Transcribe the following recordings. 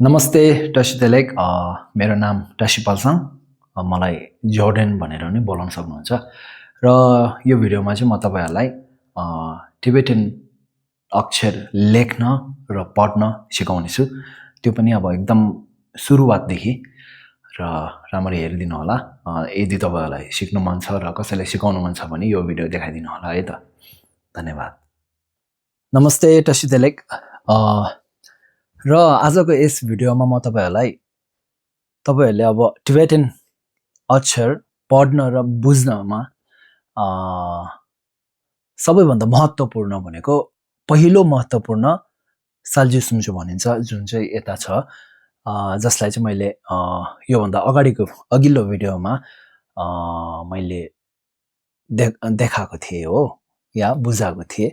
नमस्ते टसी तेलेक मेरो नाम टसी पाल्साङ मलाई जोर्डन भनेर पनि बोलाउन सक्नुहुन्छ र यो भिडियोमा चाहिँ म तपाईहरुलाई टिबेटन अक्षर लेख्न र पढ्न सिकाउने छु त्यो पनि अब एकदम सुरुवातदेखि र राम्ररी हेरिदिनु होला यदि तपाईहरुलाई सिक्न मन छ र कसैलाई सिकाउन मन छ भने यो भिडियो देखाइदिनु होला है त धन्यवाद नमस्ते टसी तेलेक र आजको यस भिडियोमा म तपाईहरुले अब टिबेटन अक्षर पढ्न र बुझ्नमा सबैभन्दा महत्त्वपूर्ण भनेको पहिलो महत्त्वपूर्ण साल्जी सुम्चो भनिन्छ जुन चाहिँ यता छ जसलाई चाहिँ मैले यो भन्दा अघिल्लो भिडियोमा मैले देखाएको थिएँ हो या बुझाएको थिएँ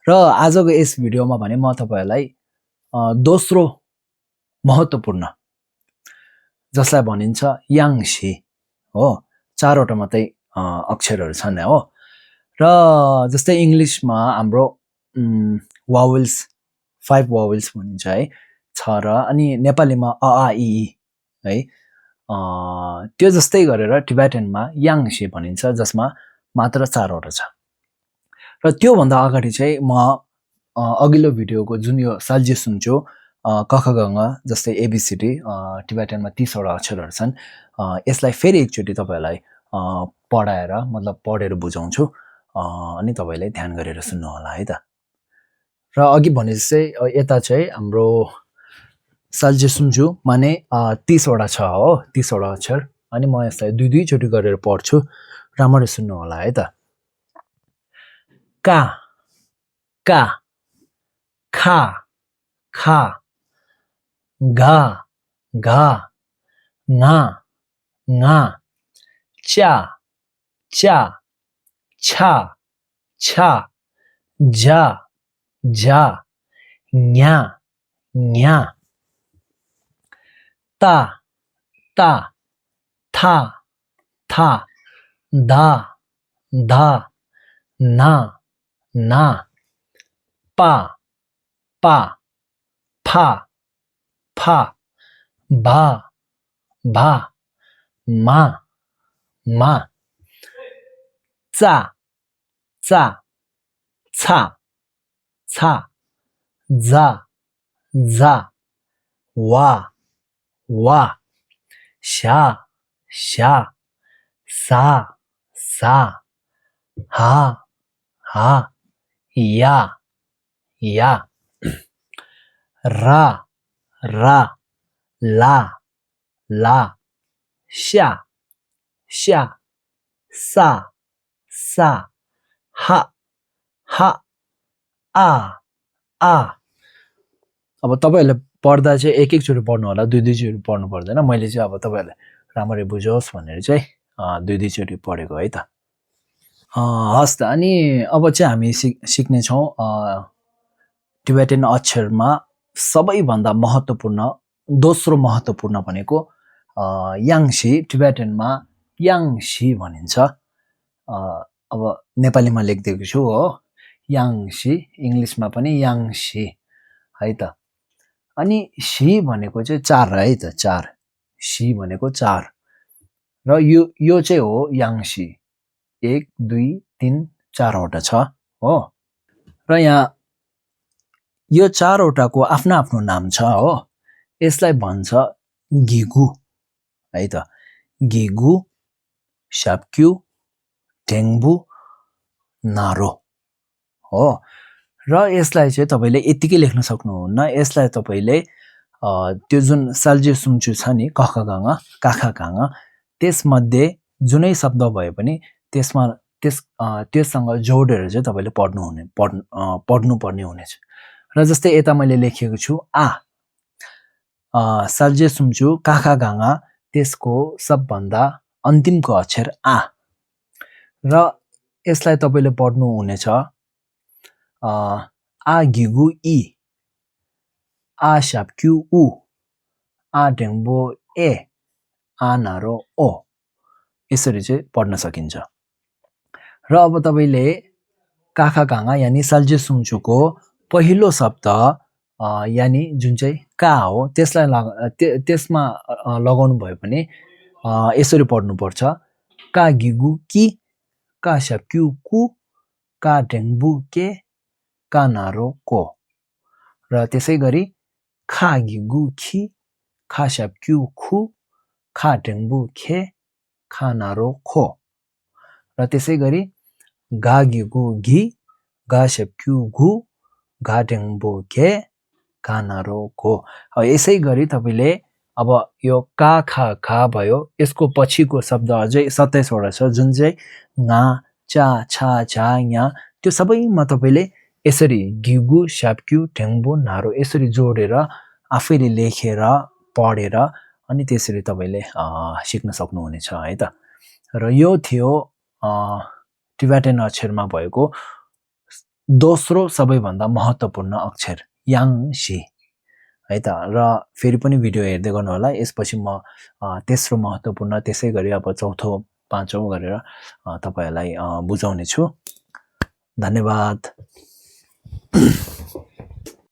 र आजको यस भिडियोमा भने म तपाईहरुलाई दोस्रो महत्त्वपूर्ण जसलाई भनिन्छ याङशी हो चारवटा मात्रै अक्षरहरू छन् हो र जस्तै इंग्लिशमा हाम्रो वावल्स 5 वावल्स भनिन्छ है छ र अनि नेपालीमा अ आ इ ई है त्यो जस्तै गरेर टिबेटनमा याङशी भनिन्छ जसमा मात्र 4 वटा छ र त्यो भन्दा अगाडि चाहिँ म अघिल्लो भिडियोको जुन यो साल्जी सुम्चो कखगङ जस्तै एबीसीडी टिबेटनमा 30 वटा अक्षरहरू छन् यसलाई फेरि एकचोटी तपाईहरुलाई पढाएर मतलब पढेर बुझाउँछु अनि तपाईले ध्यान गरेर सुन्नु होला है त र अघि भने जस्तै यता चाहिँ हाम्रो साल्जी सुम्चो माने 30 वटा छ हो 30 वटा अक्षर अनि म यसलाई दुई चोटी गरेर पढ्छु राम्ररी सुन्नु होला है त का का खा खा गा गा nga nga cha cha cha cha ja ja nya nya ta ta tha tha da da na na pa pa pha pha ba ba ma ma za za ca ca za za wa wa sha sha sa sa ha ha ya ya ra ra la la sha sha sa sa ha ha a a अब तपाईहरुले पढ्दा चाहिँ एक चोटी पढ्नु होला दुई चोटी पढ्नु पर्दैन मैले चाहिँ अब तपाईहरुले राम्ररी बुझोस् भनेर चाहिँ दुई चोटी पढेको है त हस् त अनि अब चाहिँ हामी सिक्ने छौं टिबेटन अक्षरमा सबैभन्दा महत्त्वपूर्ण दोस्रो महत्त्वपूर्ण भनेको याङशी टिबेटनमा याङशी भनिन्छ अब नेपालीमा लेख्दिएको छु हो याङशी इंग्लिशमा पनि याङशी है त अनि शी भनेको चाहिँ 4 है त 4 शी भनेको 4 र यो चाहिँ हो याङशी 1 2 3 4 वटा छ हो र यहाँ यो 4 वटाको आफ्नो आफ्नो नाम छ हो यसलाई भन्छ गिगु है त गिगु शाप्क्यु टेङबु नारो हो र यसलाई चाहिँ तपाईले यतिकै लेख्न सक्नुहुन्न यसलाई तपाईले त्यो जुन साल्जी सुम्चु छ नि कखगङ काखागाङ त्यसमध्ये जुनै शब्द भए पनि त्यससँग जोडेर चाहिँ तपाईले पढ्नु पर्ने हुनेछ र जस्तै यता मैले लेखेको छु आ साल्जे सुम्चु काखागाङ त्यसको सबभन्दा अन्तिमको अक्षर आ र यसलाई तपाईले पढ्नु हुनेछ आ गिगु इ आ शाप्क्यु उ आ टेङबो ए आ नारो ओ यसरी चाहिँ पढ्न सकिन्छ र अब तपाईले काखागाङ यानी साल्जे सुम्चुको पहिलो शब्द यानी जुन चाहिँ का हो त्यसलाई त्यसमा लगाउनु भयो भने यसरी पढ्नु पर्छ का गिगु कि का स्याप्क्यु कु का ढेङ्बु के का नारो को र त्यसै गरी खा गिगु खि खा स्याप्क्यु खु खा ढेङ्बु खे खा नारो खो र त्यसै गरी गा गिगु घि गा स्याप्क्यु घु गा ढेङ्बु घे गा नारो घो यसै गरी तपाईले अब यो का खा खा भयो यसको पछिको शब्द अझै 27 वटा छ जुन चाहिँ nga चा छा झा nya त्यो सबैमा तपाईले यसरी गिगु स्याप्क्यु ढेङ्बु नारो यसरी जोडेर आफैले लेखेर पढेर अनि त्यसरी तपाईले सिक्न सक्नुहुनेछ है त र यो थियो टिबेटन अक्षरमा भएको दोस्रो सबैभन्दा महत्त्वपूर्ण अक्षर याङसी है त र फेरि पनि भिडियो हेर्दै गर्नु होला यसपछि म तेस्रो महत्त्वपूर्ण त्यसै गरी अब चौथो पाँचौं गरेर तपाईहरुलाई बुझाउने छु धन्यवाद